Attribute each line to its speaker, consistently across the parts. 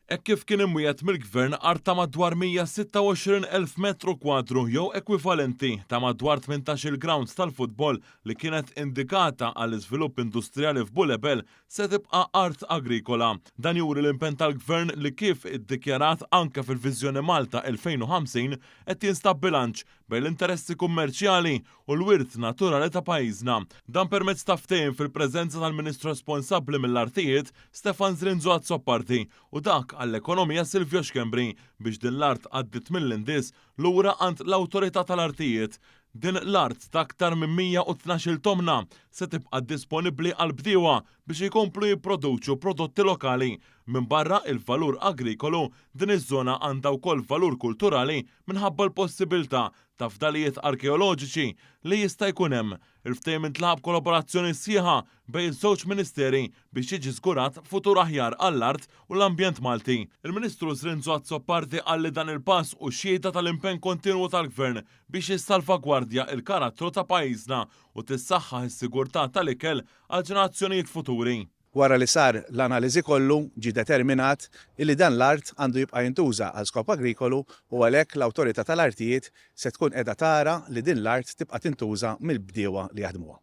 Speaker 1: Hekk kif kien imwiegħed mill-Gvern, art ta' madwar 126,000 metru kwadru jew ekwivalenti ta' madwar 18-il ground tal-futbol li kienet indikata għall-iżvilupp industrijali f'Bulebel se tibqa' art agrikola. Dan juri l-impenn tal-Gvern li kif iddikjarat anke fil-Viżjoni Malta 2050 qed jinstab bilanċ bejn l-interessi kummerċjali u l-wirt naturali ta' pajjiżna. Dan permezz ta' ftehim fil-preżenza tal-Ministru responsabbli mill-Artijiet, Stefan Zrinzo Azzopardi, u dak għall-Ekonomija Silvio Schembri biex din l-art għaddiet mill-Indies lura għand l-Awtorità tal-Artijiet. Din l-art ta' aktar minn 112-il tomna se tibqa' disponibbli għall-bdiewa biex ikomplu jipproduċu prodotti lokali. Minbarra il-valur agrikolu, din iż-żona għandha wkoll valur kulturali minħabba l-possibilità ta' fdalijiet arkeoloġiċi li jista' jkun hemm. Il-ftehim intlaħaq b'kollaborazzjoni sħiħa bejn iż-żewġ Ministeri biex jiġi żgurat futur aħjar għall-art u l-ambjent Malti. Il-Ministru Zrinzo Azzopardi qal li dan il-pass hu xhieda tal-impenn kontinwu tal-Gvern biex jissalvagwardja l-karattru ta' pajjiżna u tissaħħaħ is-sigurtà tal-ikel għall-ġenerazzjonijiet futuri.
Speaker 2: Wara li sar l-analiżi kollu, ġie determinat illi dan l-art għandu jibqa' jintuża għal skop agrikolu u għalhekk l-Awtorità tal-Artijiet se tkun qiegħda tara li din l-art tibqa' tintuża mill-bdiewa li jaħdmuha.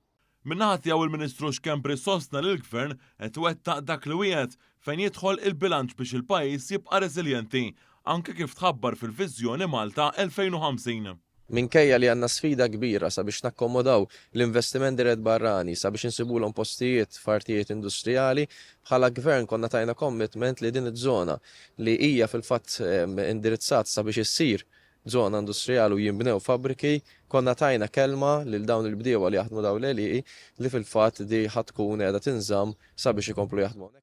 Speaker 1: Min-naħa tiegħu il-Ministru Schembri sostna li l-Gvern qed iwettaq dak li wiegħed fejn jidħol il-bilanċ biex il-pajjiż jibqa' reżiljenti, anke kif tħabbar fil-Viżjoni Malta 2050.
Speaker 3: Minkejja li għandna sfida kbira sabiex nakkomodaw l-investiment dirett barrani, sabiex insibulhom postijiet f'artijiet industrijali, bħala Gvern konna tajna commitment li din iż-żona li hija fil-fatt indirizzata sabiex issir żona industrijali u jinbnew fabbriki, konna tajna kelma lil dawn il-bdiewa li jaħdmu dawn l-għelieqi li fil-fatt di ħa tkun qiegħda tinżamm sabiex ikomplu jaħdmu hawnhekk.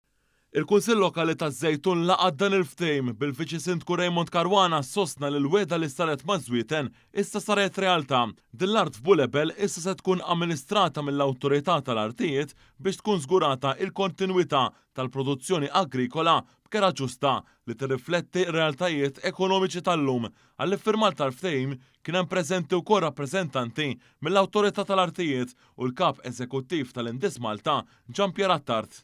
Speaker 1: Il-Kunsill Lokali taż-Żejtun laqa' dan il-ftehim, bil-Viċi Sindku Raymond Caruana sostna li l-wegħda li saret maż-Żwieten issa saret realtà. Din l-art f'Bulebel issa se tkun amministrata mill-Awtorità tal-Artijiet biex tkun żgurata il-kontinwità tal-produzzjoni agrikola b'kera ġusta li tirrifletti r-realtajiet ekonomiċi tal-lum. Għall-iffirmar tal-ftehim kien hemm preżenti wkoll rappreżentanti mill-Awtorità tal-Artijiet u l-Kap Eżekuttiv tal-Indis Malta, Jean Pierre Attard.